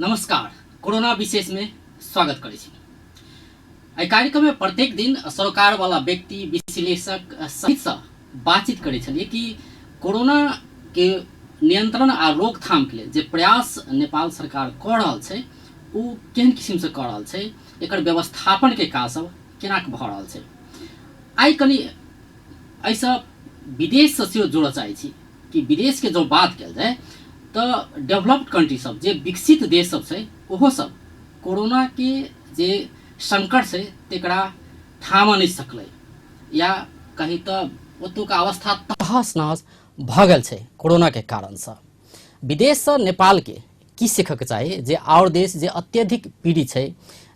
नमस्कार, कोरोना विशेष में स्वागत करै छी। एहि कार्यक्रम में प्रत्येक दिन सरोकार वाला व्यक्ति, विश्लेषक सहित से बातचीत करै छलियै कि कोरोना के नियंत्रण आ रोकथाम के लेल जे प्रयास नेपाल सरकार कऽ रहल छै ओ केहन किसिम से कऽ रहल छै, एकर व्यवस्थापन के काज सब केना भऽ रहल छै। आइ कनि एहिसँ विदेशसँ सेहो जोड़ऽ चाहै छी कि विदेशके जँ बात कयल जाय तऽ डेवलप्ड कंट्री सब जे विकसित देश सब छै ओहो सब कोरोनाके जे संकट छै तकरा थामऽ नहि सकलै, या कही तऽ ओतुका अवस्था तहस नहस भऽ गेल छै कोरोनाके कारणसँ। विदेशसँ नेपालके की सीखऽके चाही जे आओर देश जे अत्यधिक पीड़ित छै,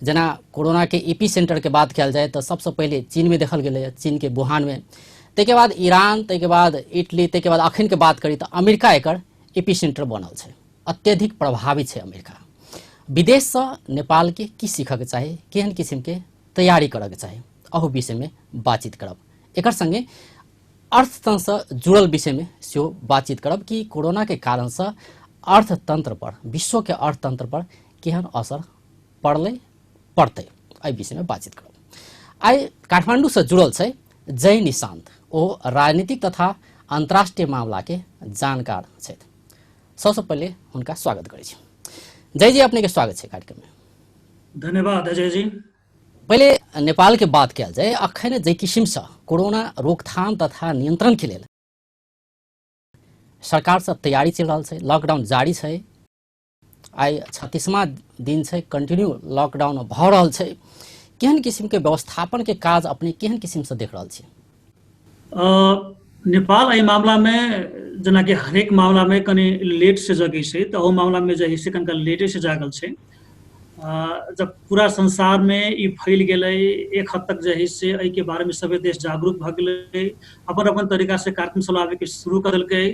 जेना कोरोनाके एपी सेंटरके बात कयल जाय तऽ सबसँ पहिले चीनमे देखल गेलैए, चीनके वुहानमे, ताहिके बाद ईरान, ताहिके बाद इटली, ताहिके बाद अखनके बात करी तऽ अमेरिका एकर एपी सेंटर बनल छै, अत्यधिक प्रभावित छै अमेरिका। विदेशसँ नेपालके की सीखऽके चाही, केहन किसिमके तैयारी करऽके चाही, अहू विषयमे बातचीत करब। एकर सङ्गे अर्थतंत्रसँ जुड़ल विषयमे सेहो बातचीत करब कि कोरोनाके कारणसँ अर्थतंत्र पर, विश्वके अर्थतंत्र पर केहन असर पड़लै, पड़तै, एहि विषयमे बातचीत करब। आइ काठमाडौँसँ जुड़ल छै जय निशान्त, ओ राजनीतिक तथा अन्तर्राष्ट्रीय मामलाके जानकार छथि। सबसँ पहिले हुनका स्वागत करै छी। जय जी, अपनेके स्वागत छै कार्यक्रममे। धन्यवाद अजय जी। पहिले नेपाल के बात कयल जाय, अखन जे किसिम से कोरोना रोकथाम तथा नियंत्रण के लेल सरकार सब तैयारी चलि रहल छै, लॉकडाउन जारी छै, आइ 36वां दिन छै, कंटिन्यू लॉकडाउन भऽ रहल छै, केहन किसिम के व्यवस्थापन के काज अपने केहन किसिम से देख रहल छी? नेपाल एहि मामला में जेनाकि हरेक मामला में कनि लेट से जगै छै, तऽ ओहो मामला में जे है से कनिका लेटे से जागल छै। जब पूरा संसार में ई फैल गेलै, एक हद तक जे है से एहिके बारे में सभे देश जागरूक भऽ गेलै, अपन अपन तरीका से कार्यक्रम चलाबे के शुरू कर देलकै,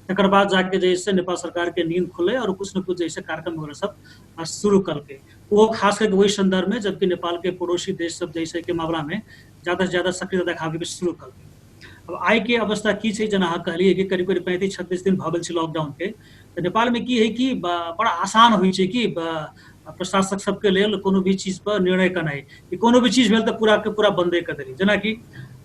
तकर बाद जाके जे है से नेपाल सरकार के नींद खुललै और कुछ न कुछ जे है से कार्यक्रम वगैरह सब शुरू कलकै। वो खास करके वही संदर्भ में जबकि नेपाल के पड़ोसी देश सब जैसे के मामला में ज्यादा से ज्यादा सक्रियता देखाबे के शुरू कलकै। अब आइ के अवस्था की छै, जेना अहाँ कहलियै कि करीब करीब 35-36 दिन भऽ गेल छै लॉकडाउन के, तऽ नेपाल में की है कि बड़ा आसान होइ छै कि प्रशासक सबके लेल कोनो भी चीज पर निर्णय करनाइ, कि कोनो भी चीज भेल तऽ पूरा के पूरा बंदे कर देली। जेनाकि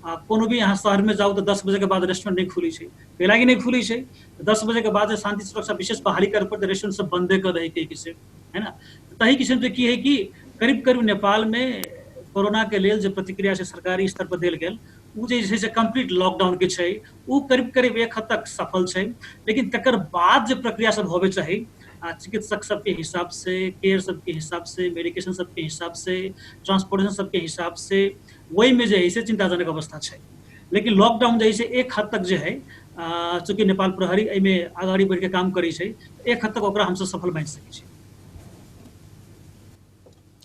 कोनो भी अहाँ शहर में जाउ तऽ 10 बजे के बाद रेस्टोरेंट नहि खुलै छै, कैला कि नहि खुलै छै, 10 बजे के बाद शांति सुरक्षा विशेष बहाली करे पड़तै, रेस्टोरेंट सब बंदे कर दै के से, है ना। तही किस्म से की है कि करीब करीब नेपाल में कोरोना के लेल जे प्रतिक्रिया से सरकारी स्तर पर देल गेल उ जे छै से कम्प्लीट लॉकडाउन के छै, उ करीब करीब एक हद तक सफल छै। लेकिन तकर बाद जे प्रक्रिया सब होबे चाही, चिकित्सक सबके हिसाब से, केयर सबके हिसाब से, मेडिकेशन सबके हिसाब से, ट्रांसपोर्टेशन सबके हिसाब से, ओहिमे जे है से चिंताजनक अवस्था छै। लेकिन लॉकडाउन जे है से एक हद तक जे है, चूँकि नेपाल प्रहरी एहिमे अगाडि बढ़ि के काम करै छै, एक हद तक ओकरा हमसब सफल मानि सकै छी।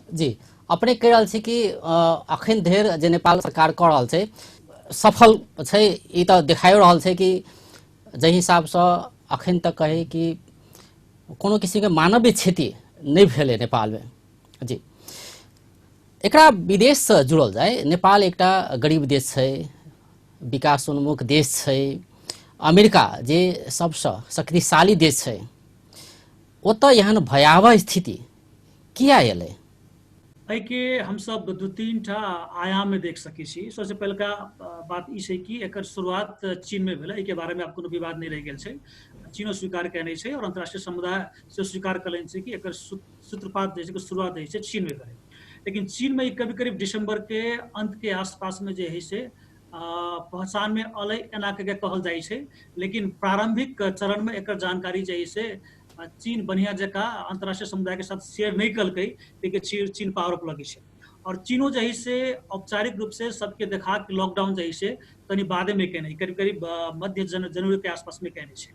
जी, अपने कहि रहल छी कि अखन धरि जे नेपाल सरकार कऽ रहल छै सफल छै, ई तऽ देखाइयो रहल छै कि जाहि हिसाबसँ अखन तक कही कि कोनो किसिमके मानवीय क्षति नहि भेलै नेपालमे। जी, एकरा विदेशसँ जुड़ल जाय, नेपाल एकटा गरीब देश छै, विकासोन्मुख देश छै, अमेरिका जे सबसँ शक्तिशाली देश छै, ओतऽ एहन भयावह स्थिति किया एलै? एहिके हमसब 2-3 टा आयाम में देख सकै छी। सबसे पहिलका बात ई छै कि एकर शुरुआत चीन में भेलै, एहिके बारे में आब कोनो विवाद नहि रहि गेल छै, चीनो स्वीकार केने छै और अंतर्राष्ट्रीय समुदाय से स्वीकार कयलनि छै कि एकर सूत्रपात जे छै शुरुआत जे छै चीन में भेलै। लेकिन चीन में करीब करीब दिसंबर के अंत के आसपास में जे है से पहचान में अलै एना के कहल जाइ छै, लेकिन प्रारंभिक चरण में एकर जानकारी जे है से चीन बढ़िया जकाँ अंतर्राष्ट्रीय समुदाय के साथ शेयर नहीं कलकै, लेकिन चीन पर आरोप लगै छै। और चीनो जे है से औपचारिक रूप से सबके देखा के लॉकडाउन जे है से तनी बादे में केने, करीब करीब मध्य जनवरी के आसपास में केने छै।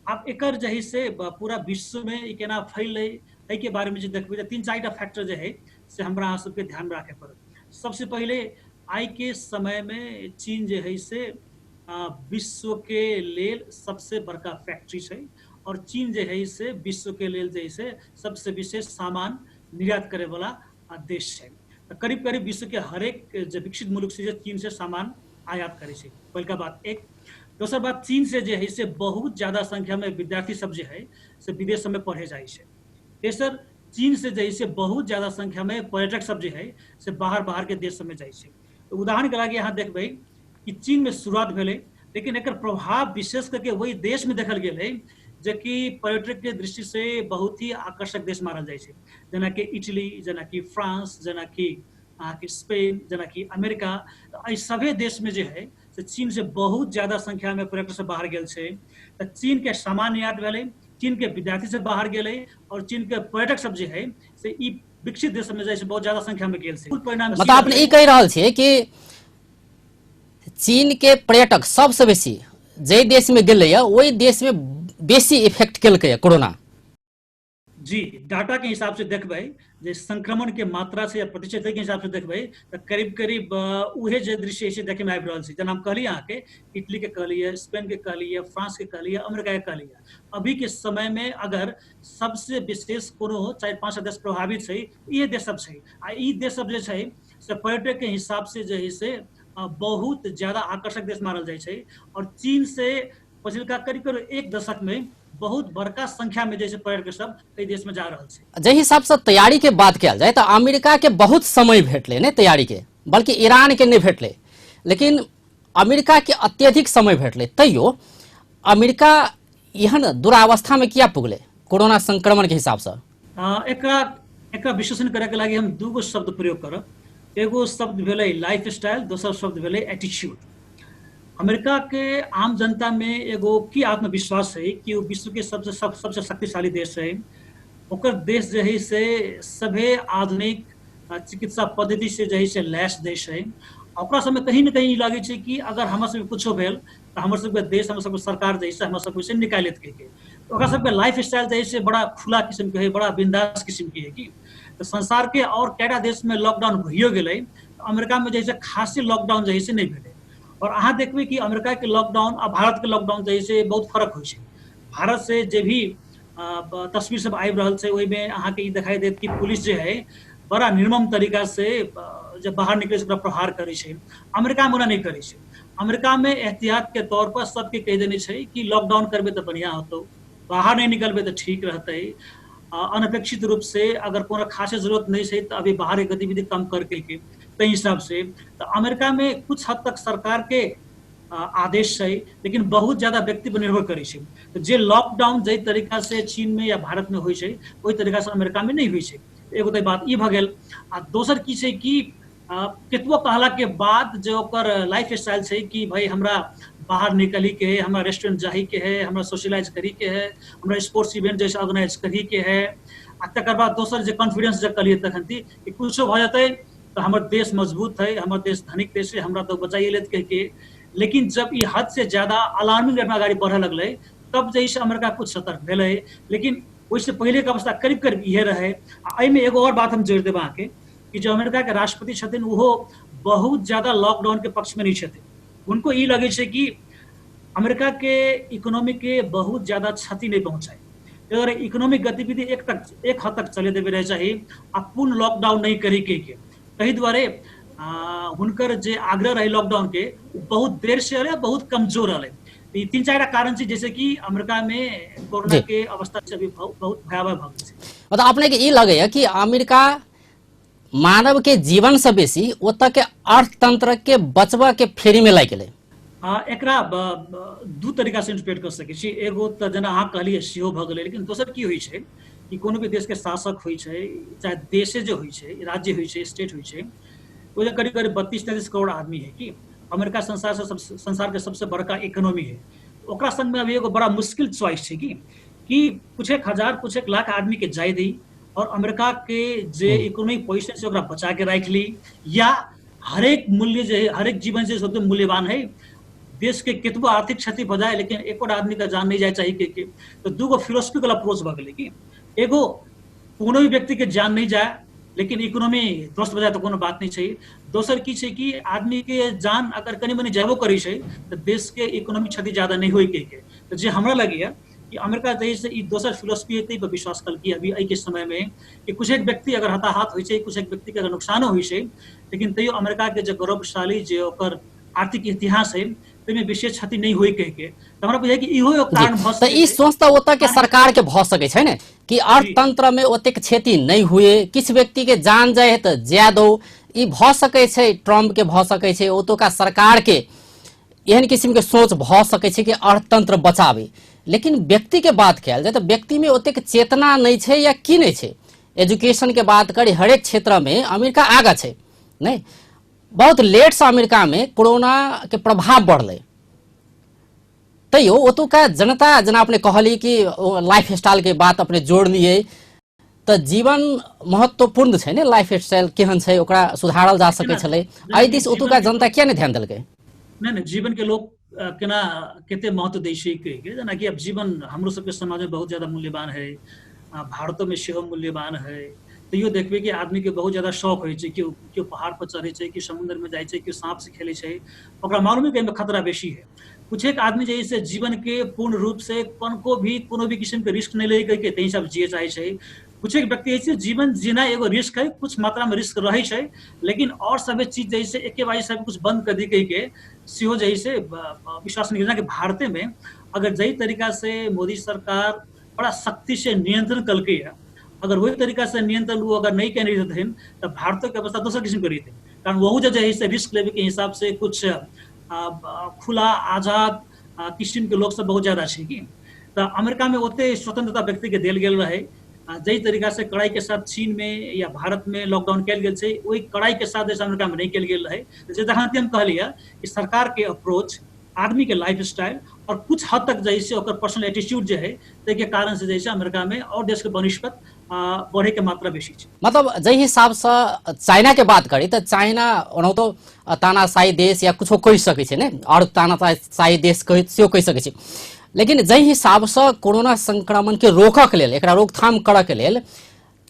आब एकर जे है से पूरा विश्व में ई केना फैललै एहिके बारे में जे देखबै तऽ 3-4 टा फैक्टर जे है से हमरा अहाँ सबके ध्यान में राखे पड़त। सबसे पहिले आइ के समय में चीन जे है से विश्व के लेल सबसे बड़का फैक्ट्री छै और चीन जे है से विश्व के लेल जे है से सबसे विशेष सामान निर्यात करे वाला देश छै। तऽ करीब करीब विश्व के हरेक जे विकसित मुल्क छै जे चीन से सामान आयात करै छै, पहिलका बात एक। दोसर बात, चीन से जे है से बहुत ज्यादा संख्या में विद्यार्थी सब जे है से विदेश सब में पढ़े जाइ छै। तेसर, चीन से जे है से बहुत ज्यादा संख्या में पर्यटक सब जे है से बाहर बाहर के देश सबमे जाइ छै। उदाहरण के लागि अहाँ देखबै कि चीन में शुरुआत भेलै, लेकिन एकर प्रभाव विशेष करके वही देश में देखल गेल है जेकि पर्यटक के दृष्टि से बहुत ही आकर्षक देश मानल जाइ छै, जेनाकि इटली, जेनाकि फ्रांस, जेनाकि अहाँके स्पेन, जेनाकि अमेरिका। एहि सभे देश में जे है से चीन से बहुत ज्यादा संख्या में पर्यटक सब बाहर गेल छै। तऽ चीन के सामान निर्यात भेलै, चीन के विद्यार्थी सब बाहर गेलै और चीन के पर्यटक सब जे है से ई विकसित देश में जाइ छै बहुत ज्यादा संख्या में गेल छै। परिणाम मतलब अपने ई कहि रहल छियै कि चीन के पर्यटक सबसे बेसी जाहि देश में गेलै ओहि देश में बेसी इफेक्ट केलकै कोरोना। जी, डाटा के हिसाब से देखबै जे संक्रमण के मात्रा से या प्रतिशत के हिसाब से देखबै तऽ करीब करीब उहे जे दृश्य छै देखे में आबि रहल छै। जेना हम कहलियै अहाँके इटली के कहलियै, स्पेन के कहलियै, फ्रांस के कहलियै, अमेरिका के कहलियै। अभी के समय में अगर सबसे विशेष कोनो 4-5 देश प्रभावित छै इहे देश सब छै। आ ई देश सब जे छै से पर्यटक के हिसाब से जे है से बहुत ज्यादा आकर्षक देश मानल जाइ छै और चीन से पछिलका करीब करीब एक दशक में बहुत बड़का संख्या में जैसे पर्यटक सब एहि देश में जा रहल छै। जाहि हिसाब से तैयारी के बात कयल जाय तऽ अमेरिका के बहुत समय भेटलै ने तैयारी के, बल्कि ईरान के नहि भेटलै, लेकिन अमेरिका के अत्यधिक समय भेटलै। तैयो अमेरिका एहन दुरावस्था में किया पुगलै कोरोना संक्रमण के हिसाब से? एकरा एकरा विश्लेषण करे के लागि हम दूगो शब्द प्रयोग करब। एगो शब्द भेलै लाइफ स्टाइल, दोसर शब्द भेलै एटीट्यूड। अमेरिका के आम जनता में एगो की आत्मविश्वास है कि वो विश्व के सबसे सबसे शक्तिशाली देश है। ओकर देश जे है से सभे आधुनिक चिकित्सा पद्धति से जे है से लैस देश है। ओकरा सबमे कहीं न कहीं लगे छै कि अगर हमर सबके कुछो भेल तऽ हमर सबके देश, हमर सबके सरकार जे है से हमर सबके से निकालि लेत कहिके। ओकरा सबके लाइफ स्टाइल जे है से बड़ा खुला किस्म के है, बड़ा बिंदास किस्म के है कि तऽ संसार के और कएटा देश में लॉकडाउन भइयो गेलै, अमेरिका में जे है से खासी लॉकडाउन जे है से नहि भेलै। और अहाँ देखबै कि अमेरिका के लॉकडाउन आ भारत के लॉकडाउन जे है से बहुत फर्क होइ छै। भारत से जे भी तस्वीर सब आबि रहल छै ओहिमे अहाँके ई देखाई देत कि पुलिस जे है बड़ा निर्मम तरीका से जब बाहर निकले छै ओकरा प्रहार करै छै। अमेरिका में ओना नहि करै छै। अमेरिका में एहतियात के तौर पर सबके कहि देने छै कि लॉकडाउन करबै तऽ बढ़िया होतौ, बाहर नहि निकलबै तऽ ठीक रहतै, अनपेक्षित रूप से अगर कोनो खासे जरूरत नहि छै तऽ अभी बाहर के गतिविधि कम करके के ताहि हिसाब से। तऽ अमेरिका में कुछ हद तक सरकार के आदेश छै, लेकिन बहुत ज्यादा व्यक्ति पर निर्भर करै छै। तऽ जे लॉकडाउन जाहि तरीका से चीन में या भारत में होइ छै ओहि तरीका से अमेरिका में नहि होइ छै। एगो तऽ बात ई भऽ गेल। आ दोसर की छै कि केतबो कहला के बाद जे ओकर लाइफ स्टाइल छै कि भाई हमरा बाहर निकली के है, हमरा रेस्टोरेंट जाही के है, हमरा सोशलाइज करी के है, हमरा स्पोर्ट्स इवेंट जैसे ऑर्गेनाइज करी के है। आ तकर बाद दोसर जे कॉन्फिडेंस जे कहलियै तखन कि कुछो भऽ जेतै तऽ हमर देश मजबूत है, हमर देश धनिक देश है, हमरा तऽ बचाइए लेत कहि के। लेकिन जब ई हद से ज्यादा अलार्मिंग रेट में अगाडि बढ़े लगलै तब जे है अमेरिका कुछ सतर्क भेलै, लेकिन ओहिसँ पहिले के अवस्था करीब करीब इहे रहै। आ एहिमे एगो और बात हम जोड़ि देब अहाँके कि जो अमेरिका के राष्ट्रपति छथिन ओहो बहुत ज्यादा लॉकडाउन के पक्ष में नहीं छथिन। उनको ई लगै छै कि अमेरिका के इकोनॉमी के बहुत ज्यादा क्षति नहीं पहुंचाए, अगर इकोनॉमिक गतिविधि एक हद तक चले देवे रहे चाही आ पूर्ण लॉकडाउन नहीं करी के ताहि दुआरे हुनकर जे आग्रह रहे लॉकडाउन के बहुत देर से रहै, बहुत कमजोर रहलै। ई 3-4 कारण छै जैसे कि अमेरिका में कोरोना के अवस्था से अभी बहुत भयावह भऽ गेल छै। मतलब अपने के ई लगैया कि अमेरिका मानव के जीवन से बेसी ओतऽ के अर्थतंत्र के बचबऽ के फेरी में लागि गेलै। एकरा दू तरीका से इंटरप्रेट कर सकै छी। एगो तऽ जेना अहाँ कहलियै सेहो भऽ गेलै, लेकिन दोसर की होइ छै कि कोनो भी देश के शासक होइ छै, चाहे देशे जे होइ छै, राज्य होइ छै, स्टेट होइ छै, ओहि करीब करीब 32-33 करोड़ आदमी है कि अमेरिका संसार से संसार के सबसे बड़का इकोनॉमी है। ओकरा संग में अभी एगो बड़ा मुश्किल चॉइस छै कि कुछ एक हजार कुछ एक लाख आदमी के जाय दी और अमेरिका के जे इकोनॉमिक पोजिशन छै ओकरा बचा के राखि ली, या हरेक मूल्य जे है हरेक जीवन जे सबसे मूल्यवान है, देश के केतबो आर्थिक क्षति भऽ जाए लेकिन एको आदमी के जान नहीं जाए चाहिए के। तो दूगो फिलोसफिकल अप्रोच भऽ गेलै कि एगो कोनो भी व्यक्ति के जान नहीं जाए लेकिन इकोनॉमी ध्वस्त भऽ जाए तऽ कोनो बात नहीं छै। दोसर की छै कि आदमी के जान अगर कनि मनि जेबो करै छै तऽ देश के इकोनॉमिक क्षति ज्यादा नहीं होय के। तऽ जे हमरा लगैया कि अमेरिका जे से ई दोसर फिलोसफी है पर विश्वास कलकी अभी एहि के समय में कि कुछ एक व्यक्ति अगर हताहत होइ छै, कुछ एक व्यक्ति के अगर नुकसानो होइ छै, लेकिन तैयो अमेरिका के जे गौरवशाली जे ओकर आर्थिक इतिहास है ताहिमे विशेष क्षति नहि होय कहि के। तऽ हमरा बुझाइ कि इहो एगो कारण भऽ तऽ सकै ई छै। सोच तऽ ओतऽ के सरकार के भऽ सकै छै ने कि अर्थतंत्र में ओतेक क्षति नहि हुए, किछु व्यक्ति के जान जाय है तऽ जाय दो, ई भऽ सकै छै, ट्रम्प के भऽ सकै छै, ओतुका सरकार के एहन किसिम के सोच भऽ सकै छै कि अर्थतंत्र बचाबे। लेकिन व्यक्ति के बात कयल जाय तऽ व्यक्ति में ओतेक चेतना नहि छै या की नहि छै। एजुकेशन के बात करी, हरेक क्षेत्र में अमेरिका आगा छै नहि, बहुत लेट से अमेरिका में कोरोना के प्रभाव बढ़लै, तैयो ओतुका जनता जेना अपने कहली कि लाइफ स्टाइल के बात अपने जोड़लियै, तऽ जीवन महत्वपूर्ण छै ने, लाइफ स्टाइल केहन छै ओकरा सुधारल जा सकै छलै, एहि दिस ओतुका जनता किया नहि ध्यान देलकै? नहि नहि, जीवन के लोक केना कते महत्व दै छै कहि के, जेनाकि आब जीवन हमरो सबके समाज में बहुत ज्यादा मूल्यवान है, भारतो में सेहो मूल्यवान है, तैयो देखबै कि आदमी के बहुत ज्यादा शौक होइ छै, केओ केओ पहाड़ पर चढ़ै छै, केओ समुद्र में जाइ छै, केओ साँप से खेलै छै, ओकरा मालूम है कि एहिमे खतरा बेसी है। कुछ एक आदमी जे से जीवन के पूर्ण रूप से कनको भी कोनो भी किस्म के रिस्क नहीं ले के तही सब जिए चाहे छै। कुछ एक व्यक्ति है जीवन जीना एगो रिस्क है, कुछ मात्रा में रिस्क रहे छै, लेकिन और सब चीज जैसे एके बारी सब कुछ बंद कर दी कही के सेहो जे से विश्वास नहीं। जेनाकि भारते में अगर जही तरीका से मोदी सरकार बड़ा सख्ती से नियंत्रण कलकै है, अगर वही तरीका से नियंत्रण वो अगर नहीं केने रहथिन तऽ भारतो के अवस्था दोसर किस्म के रहितै, कारण वहु जे है से रिस्क लेवे के हिसाब से कुछ खुला आजाद किस्म के लोग सब बहुत ज्यादा छै की। तऽ अमेरिका में ओते स्वतंत्रता व्यक्ति के देल गेल रहे, जाहि तरीका से कड़ाई के साथ चीन में या भारत में लॉकडाउन कयल गेल छै, ओहि कड़ाई के साथ जैसे अमेरिका में नहीं कयल गेल रहे। जे जहाँ हम कहलियै कि सरकार के अप्रोच, आदमी के लाइफ स्टाइल और कुछ हद तक जैसे ओकर पर्सनल एटीट्यूड जे है, ताहिके कारण से जैसे अमेरिका में और देश के बनिस्पत बढ़े के मात्रा बेसी छै। मतलब जाहि हिसाब से चाइना के बात करी तऽ चाइना ओनाहितो तानाशाही देश या कुछो कहि सकै छै ने, और तानाशाही देश कहि सेहो कहि सकै छै, लेकिन जाहि हिसाब से कोरोना संक्रमण के रोकऽ के लेल, एकरा रोकथाम करऽ के लेल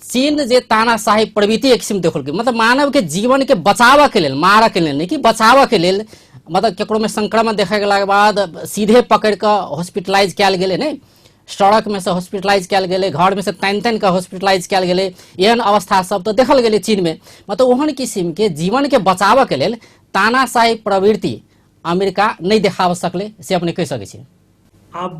चीन जे तानाशाही प्रवृत्ति एक किसिम देखलकै, मतलब मानव के जीवन के बचावऽ के लेल, मारऽ के लेल नहि कि बचावऽ के लेल, मतलब केकरो में संक्रमण देखै के बाद सीधे पकड़ि कऽ हॉस्पिटलाइज कयल गेलै ने, सड़क में से हॉस्पिटलाइज कयल गेलै, घर में से तानि तानि कऽ हॉस्पिटलाइज कयल गेलै, एहन अवस्था सब तऽ देखल गेलै चीन में। मतलब ओहन किसिम के जीवन के बचावऽ के लेल तानाशाही प्रवृत्ति अमेरिका नहि देखाब सकलै, से अपने कहि सकै छी? अब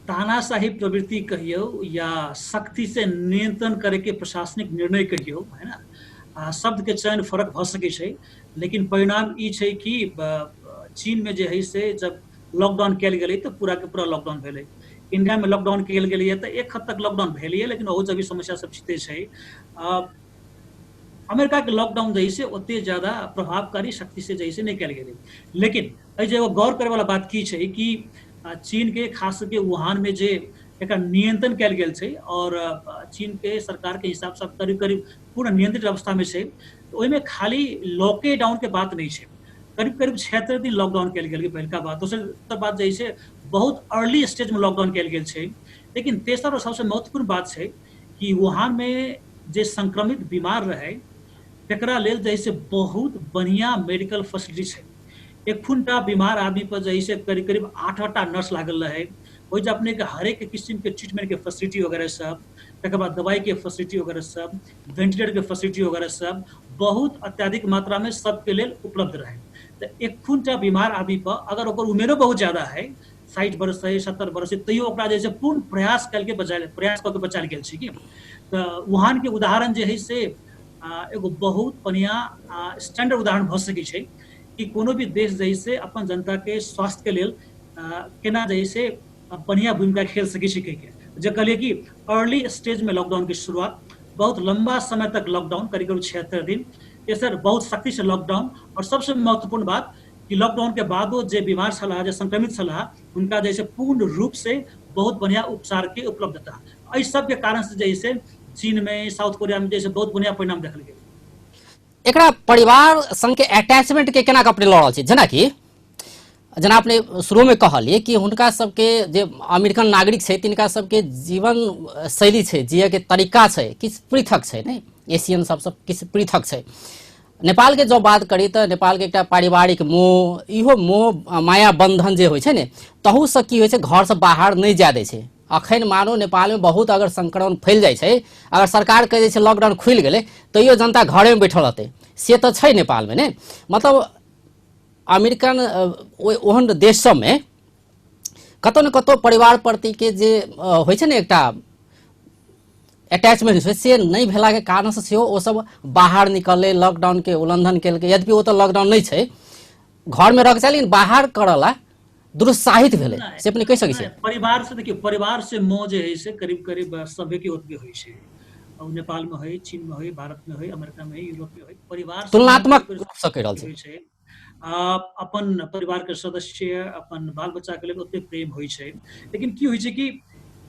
तानाशाही प्रवृत्ति कहियौ या शक्ति से नियंत्रण करे के प्रशासनिक निर्णय कहियौ, है ना, शब्द के चयन फरक भऽ सकै छै, लेकिन परिणाम ई छै कि चीन में जे है से जब लॉकडाउन कयल गेलै तऽ पूरा के पूरा लॉकडाउन भेलै। इंडिया में लॉकडाउन कयल गेलैए तऽ एक हद तक लॉकडाउन भेलैए, लेकिन ओहो अभी समस्या सब छिते छै। अमेरिका के लॉकडाउन जे है से ओते ज्यादा प्रभावकारी शक्ति से जे है से नहि कयल गेलै। लेकिन एहि जे एगो गौर करे वाला बात की छै कि चीन के खास करके वुहान में जे एकर नियंत्रण कयल गेल छै और चीन के सरकार के हिसाब से करीब करीब पूर्ण नियंत्रित अवस्था में छै, ओहिमे खाली लॉकडाउन के बात नहीं छै, करीब करीब 76 दिन लॉकडाउन कयल गेल पहिलका बात। दोसर बात जे छै बहुत अर्ली स्टेज में लॉकडाउन कयल गेल छै। लेकिन तेसर और सबसे महत्वपूर्ण बात छै कि वुहान में जे संक्रमित बीमार रहे तकरा लेल जे से बहुत बढ़िया मेडिकल फैसिलिटी छै। एखुनटा बीमार आदमी पर जे से करीब करीब 8-8टा नर्स लागल रहे, ओहि जे अपने के हरेक किस्म के ट्रीटमेंट के फैसिलिटी वगैरह सब, तकर बाद दवाई के फैसिलिटी वगैरह सब, वेंटिलेटर के फैसिलिटी वगैरह सब बहुत अत्यधिक मात्रा में सबके लेल उपलब्ध रहे। तऽ एखुनटा बीमार आदमी पर अगर ओकर उमेरो बहुत ज्यादा है, 60 वर्ष है, 70 वर्ष है, तैयो ओकरा जे छै पूर्ण प्रयास करके बचायल, प्रयास कऽ के बचायल गेल छै की। तऽ वुहान के उदाहरण जे है से एगो बहुत बढ़िया स्टैंडर्ड उदाहरण भऽ सकै छै कि कोनो भी देश जे है से अपन जनता के स्वास्थ्य के लेल केना जे है से बढ़िया भूमिका खेल सकै छै कहिके। जे कहलियै कि अर्ली स्टेज में लॉकडाउन के शुरुआत, बहुत लंबा समय तक लॉकडाउन करीब करीब 76 दिन, तेसर बहुत सख्ती से लॉकडाउन, और सबसे महत्वपूर्ण बात कि लॉकडाउन के बादो जे बीमार छलाह, जे संक्रमित छलाह, हुनका जे पूर्ण रूप से बहुत बढ़िया उपचार के उपलब्धता, एहि सब के कारण से जे चीन में, साउथ कोरिया में जे बहुत बढ़िया परिणाम देखल गेल। एकरा परिवार संग के अटैचमेंट के केना अपने लऽ रहल छी? जेनाकि जेना अपने शुरू में कहलिए कि हुनका सबके जे अमेरिकन नागरिक छै तिनका सबके जीवन शैली छै, जिये के तरीका छै किछु पृथक छै, ने एशियन सबसँ किछु पृथक छै। नेपाल के जँ बात करी तऽ नेपाल के एकटा पारिवारिक मोह, इहो मोह माया बंधन जे होइ छै ने, तहूसँ की होइ छै घरसँ बाहर नहि जाय दै छै। अखन मानो नेपाल में बहुत अगर संक्रमण फैल जाइ छै, अगर सरकार कहि दै छै लॉकडाउन खुलि गेलै, तैयो जनता घरे में बैठल रहतै, से तऽ छै नेपाल में ने। मतलब अमेरिकन ओहन देश सबमे कतौ ने कतौ परिवार प्रति के जे होइ छै ने एकटा अटैचमेंट से नहि भेला के कारण से सेहो ओ सब बाहर निकललै, लॉकडाउन के उल्लंघन केलकै। यद्यपि ओ तऽ लॉकडाउन नहि छै, घर में रह के लेकिन बाहर करला दुरुत्साहित भेलै, से अपने कहि सकै छियै? परिवार से देखियौ, परिवार से मोह जे है से करीब करीब सभे के ओतबे होइ छै। और नेपाल में होइ, चीन में होइ, भारत में होइ, अमेरिका में होइ, यूरोप में होइ, परिवार तुलनात्मक रूप से कहि रहल छै। अपन परिवार के सदस्य, अपन बाल बच्चा के लेल ओते प्रेम होइ छै। लेकिन की होइ छै कि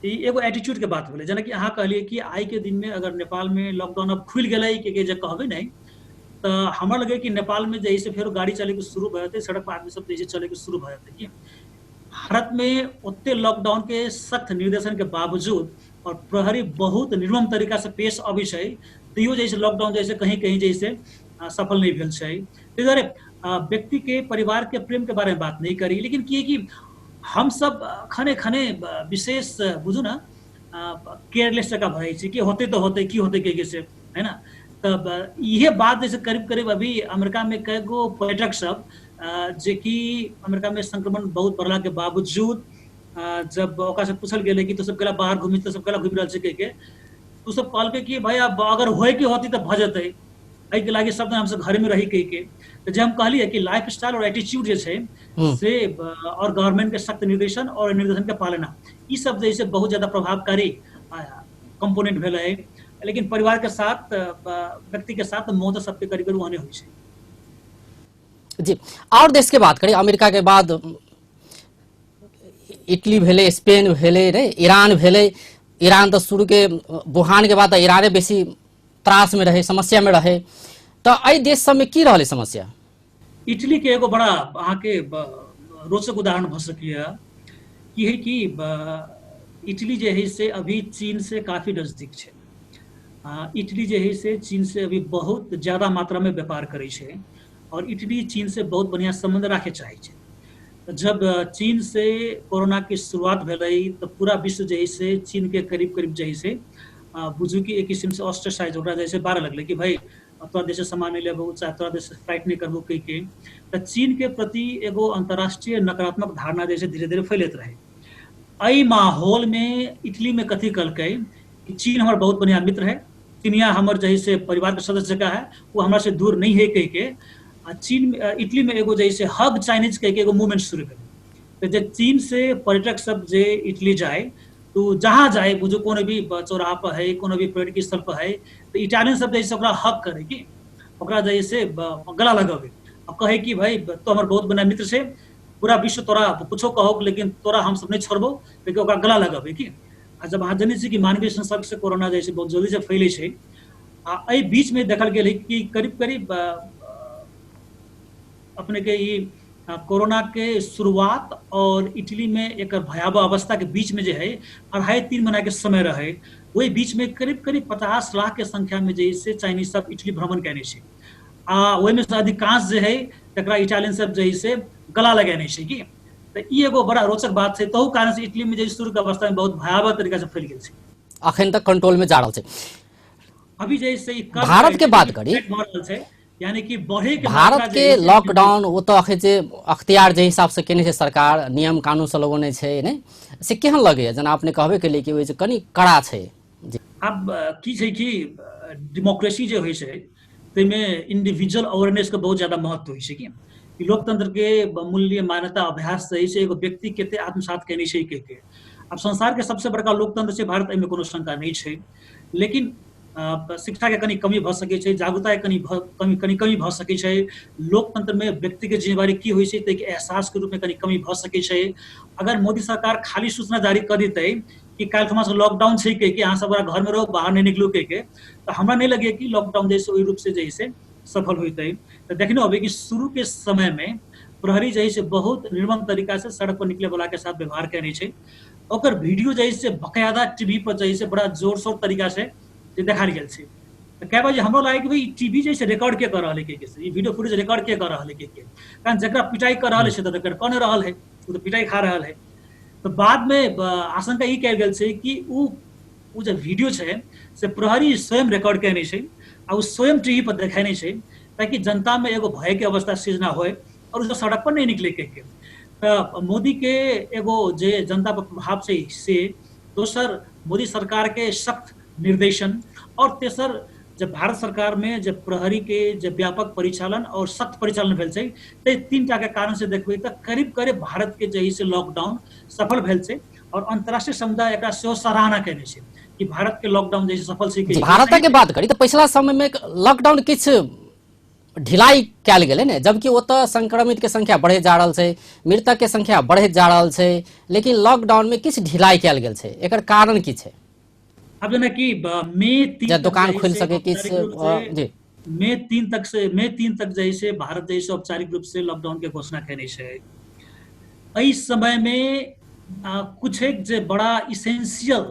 ई एगो एटीट्यूड के बात भेलै। जेनाकि अहाँ कहलियै कि आइ के दिन में अगर नेपाल में लॉकडाउन अब खुलि गेलै के जे कहबै नहि, तऽ हमरा लगै कि नेपाल में जे से फेरो गाड़ी चले के शुरू भऽ जेतै, सड़क पर आदमी सब जे चले के शुरू भऽ जेतै। कि भारत में ओते लॉकडाउन के सख्त निर्देशन के बावजूद और प्रहरी बहुत निर्मम तरीका से पेश अबै छै, तैयो जे लॉकडाउन जैसे कहीं कहीं जैसे सफल नहीं भेल छै। ताहि दुआरे व्यक्ति के परिवार के प्रेम के बारे में बात नहीं करी, लेकिन की कि हम सब खने खने विशेष बुझू ना केयरलेस जकाँ भऽ जाइ छै कि होते तऽ होते, की होते के से, है ना। तब इहे बात जैसे करीब करीब अभी अमेरिका में कई गो पर्यटक सब जे कि अमेरिका में संक्रमण बहुत बढ़ला के बावजूद जब ओकरा से पूछल गेलै कि तो सब केला बाहर घूमी, तो सब केला घूमि रहल छै के, तो सब कहलकै कि भाई अब अगर होय के होती तऽ भऽ जेतै, एहिके लागि सब हमसब घर में रही कह के। तो जे हम कहलियै कि लाइफ स्टाइल और एटीट्यूड जे छै से और गवर्नमेंट के सख्त निर्देशन और निर्देशन के पालना, ई सब जे बहुत ज्यादा प्रभावकारी कंपोनेंट भेलै। लेकिन परिवार के साथ, व्यक्ति के साथ मोह तऽ सबके करीब करीब ओहने होइ छै। जी, और देश के बात करी, अमेरिका के बाद इटली भेलै, स्पेन भेलै रे, ईरान भेलै। ईरान तऽ शुरू के वुहान के बाद तऽ ईराने बेसी त्रास में रहे, समस्या में रहे। तऽ एहि देश सबमे की रहलै समस्या? इटली के एगो बड़ा अहाँके रोचक उदाहरण भऽ सकैया की है कि इटली जे है से अभी चीन से काफी नजदीक छै। इटली जे है से चीन से अभी बहुत ज्यादा मात्रा में व्यापार करै छै और इटली चीन से बहुत बढ़िया संबंध राखे चाहे छै। जब चीन से कोरोना के शुरुआत भेलै तऽ पूरा विश्व जे है से चीन के करीब करीब जे है से बुझू कि एक किसिम से ऑस्ट्रेसाइज ओकरा जैसे बारह लगलै कि भाई तोरा देश से सामान नहीं लेबो, चाहे तोरा देश से फ्लाइट नहीं करबो कहि के। तऽ चीन के प्रति एगो अंतर्राष्ट्रीय नकारात्मक धारणा जैसे धीरे धीरे फैलैत रहे। एहि माहौल में इटली में कथी कहलकै कि चीन हमर बहुत बढ़िया मित्र है, चीनिया हमर जे है से परिवार के सदस्य जकाँ है, वो हमरा से दूर नहीं है कहि के। आ चीन इटली में एगो जे है हग चाइनीज कहि के एगो मूवमेंट शुरू भेलै। तऽ जे चीन से पर्यटक सब जे इटली जाए तो जहाँ जाए, बुझू कोनो भी चौराहा पर है, कोनो भी पर्यटक स्थल पर है, तो इटालियन सब जे ओकरा हक करे कि ओकरा जे से गला लगावे और कहे कि भाई तो हमर बहुत बढ़िया मित्र छै, पूरा विश्व तोरा कुछो कहो लेकिन तोरा हम सब नहीं छोड़बो, लेकिन ओकरा गला लगावे कि। आ जब अहाँ जनै छी कि मानवीय संसर्ग से कोरोना जे बहुत जल्दी से फैलै छै, आ एहि बीच में देखल गेल है कि करीब करीब अपने के ई कोरोना के शुरुआत और इटली में एक भयावह अवस्था के बीच में जे है 2.5-3 महीना के समय रहे, वही बीच में करीब करीब 50 लाख के संख्या में जे से चाइनीज सब इटली भ्रमण केने छै। आ ओहिमे से अधिकांश जे है तकरा इटालियन सब जे है से गला लगेने छै कि। तऽ ई एगो बड़ा रोचक बात छै, तहु कारण से इटली में जे शुरू के अवस्था में बहुत भयावह तरीका से फैल गेल छै। अखन तक कंट्रोल में जा रहल छै। अभी जे से भारत के बात करी, यानी कि बढ़े के भारत के लॉकडाउन ओ तऽ अखन जे अख्तियार जे हिसाब से केने छै सरकार, नियम कानून से लगौने छै ने, से केहन लगैया? जेना अपने कहबे केलियै कि ओहि जे कनि कड़ा छै। आब की छै कि डेमोक्रेसी जे होइ छै ताहिमे इंडिविजुअल अवेयरनेस के बहुत ज्यादा महत्व होइ छै कि लोकतंत्र के मूल्य मान्यता अभ्यास से एगो व्यक्ति कते आत्मसात केने छै के के। आब संसार के सबसे बड़का लोकतंत्र छै भारत, एहिमे कोनो शंका नहि छै। लेकिन शिक्षा के कनि कमी भऽ सकै छै, जागरूकता के कनि कमी भऽ सकै छै, लोकतंत्र में व्यक्ति के जिम्मेवारी की होइ छै ताहिके एहसास के रूप में कनि कमी भऽ सकै छै। अगर मोदी सरकार खाली सूचना जारी कऽ देतै कि काल्हि ठमा से लॉकडाउन छै के कि अहाँ सब घर में रहो, बाहर नहीं निकलू के, तऽ हमरा नहीं लगे कि लॉकडाउन जैसे ओहि रूप से जैसे सफल होइतै। तऽ देखने होबै कि शुरू के समय में प्रहरी जे से बहुत निर्मम तरीका से सड़क पर निकले वाला के साथ व्यवहार केने छै। ओकर वीडियो जे से बकायदा टीवी पर जे से बड़ा जोर शोर तरीका से देखायल गेल छै। तऽ कए बजे हमरो लागै कि भाई टीवी जे से रिकॉर्ड के कर रहल है के, ई वीडियो फुटेज रिकॉर्ड के कर रहल है के, कारण जकरा पिटाई कर रहल है तऽ रिकॉर्ड कऽ नहि रहल है, ओ तऽ पिटाई खा रहल है। तऽ बाद में आशंका ई कयल गेल छै कि उ जे वीडियो छै से प्रहरी स्वयं रिकॉर्ड केने छै आ उ स्वयं टीवी पर देखेने छै, ताकि जनता में एगो भय के अवस्था सृजना होय और ओ सड़क पर नहीं निकले के। तऽ मोदी के एगो जे जनता पर प्रभाव छै से, दोसर मोदी सरकार के सख्त निर्देशन, और तेसर जब भारत सरकार में जब प्रहरी के जब व्यापक परिचालन और सख्त परिचालन भेल छै, ते तीन टा के कारण से देखबै तऽ करीब करीब भारत के जे से लॉकडाउन सफल भेल छै और अंतर्राष्ट्रीय समुदाय एकरा सेहो सराहना केने छै कि भारत के लॉकडाउन जे सफल छै। भारत के बात करी तऽ पिछला समय में लॉकडाउन किछु ढिलाई कयल गेलै ने, जबकि ओतऽ संक्रमित के संख्या बढ़ैत जा रहल छै, मृतक के संख्या बढ़ैत जा रहल छै, लेकिन लॉकडाउन में किछु ढिलाई कयल गेल छै, एकर कारण की छै? आब जेनाकि मई 3 दुकान खोलि सके किछु जी, मई 3 तक से मई 3 तक जैसे भारत जैसे औपचारिक रूप से लॉकडाउन के घोषणा केने छै। एहि समय में कुछ एक जे बड़ा इसेंशियल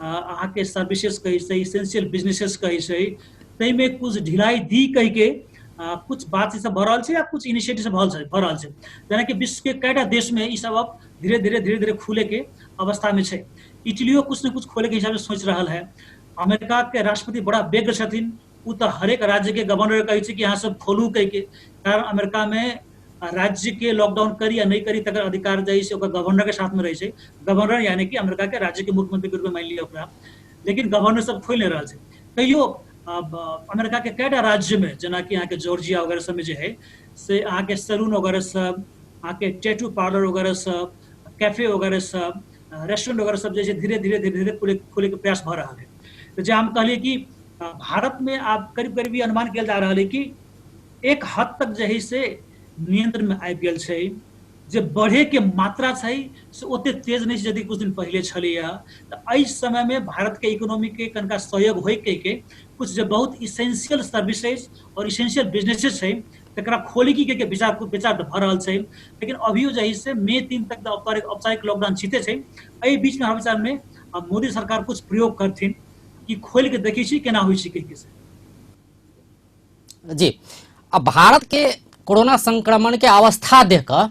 अहाँके सर्विसेस कहै छै, इसेंशियल बिजनेसेस कहै छै, ताहिमे कुछ ढिलाई दी कहि के कुछ बात सब भऽ रहल छै आ कुछ इनिशिएटिव सब भऽ रहल छै। जेनाकि विश्व के कएटा देश में ई सब अब धीरे धीरे धीरे धीरे खुले के अवस्था में छै। इटलियो कुछ न कुछ खोले के हिसाब से सोच रहल है। अमेरिका के राष्ट्रपति बड़ा व्यग्र छथिन, उ तऽ हरेक राज्य के गवर्नर कहै छै कि अहाँ सब खोलू कहि के, कारण अमेरिका में राज्य के लॉकडाउन करी या नहीं करी तकर अधिकार जे छै ओकर गवर्नर के साथ में रहै छै। गवर्नर यानी कि अमेरिका के राज्य के मुख्यमंत्री के रूप में मान लिअ ओकरा, लेकिन गवर्नर सब खोलि नहि रहल छै। तैयो अमेरिका के कएटा राज्य में जेनाकि अहाँके जॉर्जिया वगैरह सब में जे है से अहाँके सैलून वगैरह सब, अहाँके टैटू पार्लर वगैरह सब, कैफे वगैरह सब, रेस्टोरेंट वगैरह सब जे धीरे धीरे धीरे धीरे खोले के प्रयास भऽ रहल है। तऽ जे हम कहलियै कि भारत में आब करीब करीब अनुमान कयल जा रहल है कि एक हद तक जे है से नियंत्रण में आबि गेल छै, जे बढ़े के मात्रा छै से ओते तेज नहीं छै यदि कुछ दिन पहले छलैया। तऽ एहि समय में भारत के इकोनॉमी के कनिका सहयोग होय के कुछ जे बहुत इसेंशियल सर्विसेज और इसेंशियल बिजनेसेस छै तकरा खोले की के विचार विचार भऽ रहल छै। लेकिन अभियो जे है से मई 3 तक औपचारिक लॉकडाउन छिते छै। एहि बीच में हमरा विचार में मोदी सरकार कुछ प्रयोग करथिन कि खोलि के देखै छी केना होइ छै के से। जी, अब भारत के कोरोना संक्रमण के अवस्था देख कऽ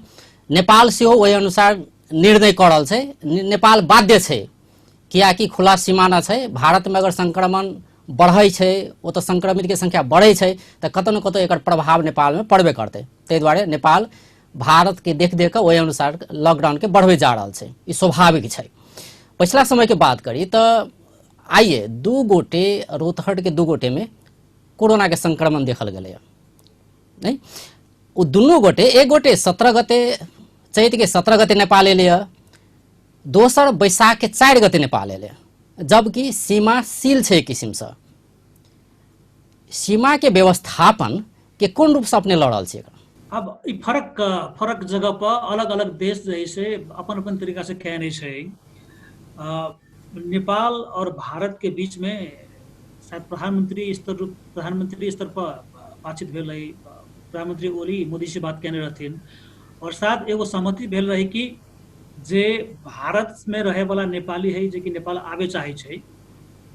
नेपाल सेहो ओहि अनुसार निर्णय कऽ रहल छै। नेपाल बाध्य छै, कियाकि खुला सीमाना छै। भारत में अगर संक्रमण बढ़ै छै, ओतऽ संक्रमित के संख्या बढ़ै छै, तऽ कतौ ने कतौ एकर प्रभाव नेपाल में पड़बे करतै। ताहि दुआरे नेपाल भारत के देख देख कऽ ओहि अनुसार लॉकडाउन के बढ़बै जा रहल छै, ई स्वाभाविक छै। पछिला समय के बात करी तऽ आइए 2 गोटे रौतहट के 2 गोटे में कोरोना के संक्रमण देखल गेलैए। नहीं, ओ दुनू गोटे, एक गोटे 17 गते चैत के 17 गते नेपाल एलैए, दोसर बैसाख के 4 गते नेपाल एलैए, जबकि सीमा सील छै एक किसिमसँ। सीमा के व्यवस्थापन के कोन रूप से अपने लऽ रहल छियै? अब ई फरक फरक जगह पर अलग अलग देश जे से अपन अपन तरीका से केने छै। नेपाल और भारत के बीच में शायद प्रधानमंत्री स्तर पर बातचीत भेल रही, प्रधानमंत्री ओली मोदी से बात केने रहथिन और साथ एगो सहमति भेल रही कि जे भारत में रहे वाला नेपाली है जे कि नेपाल आबे चाहे छै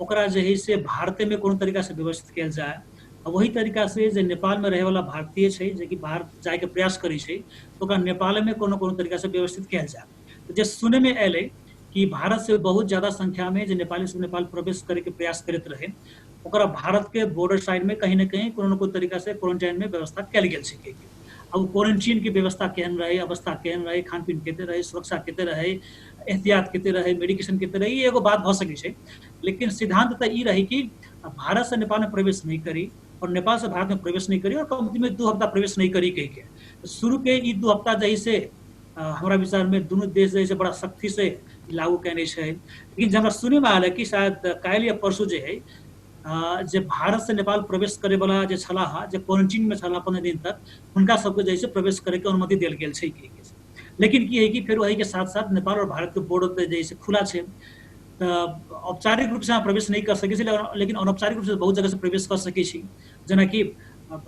ओकरा जे है से भारते में कोनो तरीका से व्यवस्थित कयल जाय, आ वही तरीका से जे नेपाल में रहे वाला भारतीय छै जे कि भारत जाय के प्रयास करै छै ओकरा नेपाल में कोनो कोनो तरीका से व्यवस्थित कयल जाय। तो जे सुने में एलै कि भारत से बहुत ज्यादा संख्या में जे नेपाली सब नेपाल प्रवेश करे के प्रयास करैत रहे ओकरा भारत के बॉर्डर साइड में कहीं न कहीं कोनो न कोनो तरीका से क्वारंटाइन में व्यवस्था कयल गेल छै। अब क्वारंटीन के व्यवस्था केहन रहे, अवस्था केहन रहे, खान पीन केते रहे, सुरक्षा केते रहे, एहतियात केते रहे, मेडिकेशन केते रहे, ई एगो बात भऽ सकै छै। लेकिन सिद्धांत तऽ ई रहे कि भारत से नेपाल में प्रवेश नहीं करी और नेपाल से भारत में प्रवेश नहीं करी और कमती में 2 हफ्ता प्रवेश नहीं करी कही के शुरू के ई 2 हफ्ता जे से हमरा विचार में दुनू देश जे बड़ा सख्ती से लागू केने छै। लेकिन हमरा सुने में आयल है कि शायद काल्हि या परसू जे है जे भारत से नेपाल प्रवेश करे वाला जे छलाह जे क्वारंटीन में छलाह 15 दिन तक हुनका सबके जे प्रवेश करे के अनुमति देल गेल छै। लेकिन की है कि फेर वही के साथ साथ नेपाल और भारत के बॉर्डर जे से खुला छै तऽ औपचारिक रूप से अहाँ प्रवेश नहीं कर सकै छी, लेकिन अनौपचारिक रूप से बहुत जगह से प्रवेश कर सकै छी। जेनाकि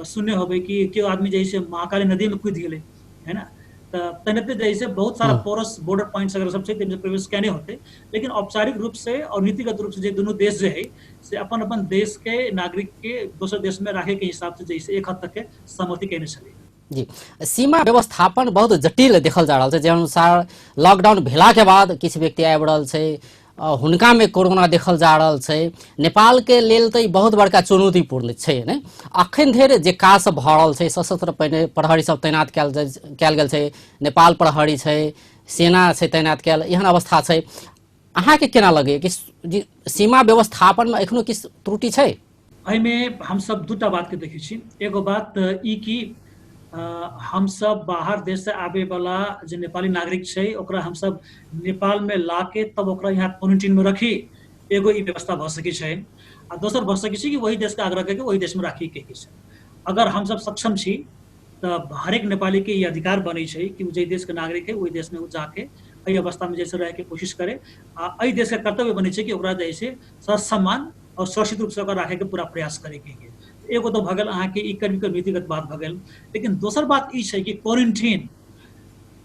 सुनने होबै कि केओ आदमी जे से महाकाली नदी में कूदि गेलै है ना, तऽ तेनाहिते जे से बहुत सारा पोरस बॉर्डर पॉइंट्स वगैरह सब छै ताहिमे प्रवेश केने होते। लेकिन औपचारिक रूप से और नीतिगत रूप से जे दुनू देश जे है से अपन अपन देश के नागरिक के दोसर देश में राखे के हिसाब से जैसे एक हद तक के सहमति केने छलै। जी, सीमा व्यवस्थापन बहुत जटिल देखल जा रहल छै। जे अनुसार लॉकडाउन भेला के बाद किछु व्यक्ति आबि रहल छै, हुनकामे कोरोना देखल जा रहल छै। नेपालके लेल तऽ ई बहुत बड़का चुनौतीपूर्ण छै ने। अखन धरि जे काज सब भऽ रहल छै, सशस्त्र पहिने प्रहरी सब तैनात कयल गेल छै, नेपाल प्रहरी छै, सेना छै तैनात कयल, एहन अवस्था छै। अहाँके केना लगैए कि सीमा व्यवस्थापनमे एखनो किछु त्रुटि छै? एहिमे हमसब दूटा बातके देखै छी। एगो बात ई कि हमसब बाहर देशसँ आबैवला जे नेपाली नागरिक छै ओकरा हमसब नेपालमे लाके तब ओकरा यहाँ क्वारेंटीनमे रखी, एगो ई व्यवस्था भऽ सकै छै। आ दोसर भऽ सकै छै कि वही देशके आग्रह करके वही देशमे राखी के छै। अगर हमसब सक्षम छी तऽ हरेक नेपालीके ई अधिकार बनै छै कि ओ जाहि देशके नागरिक है ओहि देशमे ओ जाके एहि अवस्थामे जैसे रहैके कोशिश करे, आ एहि देशके कर्तव्य बनै छै कि ओकरा जे छै ससम्मान और सुरक्षित रूपसँ ओकरा राखैके पूरा प्रयास करैके। एगो तऽ भऽ गेल अहाँके ई करीब करीब नीतिगत बात भऽ गेल। लेकिन दोसर बात ई छै कि क्वारेंटीन,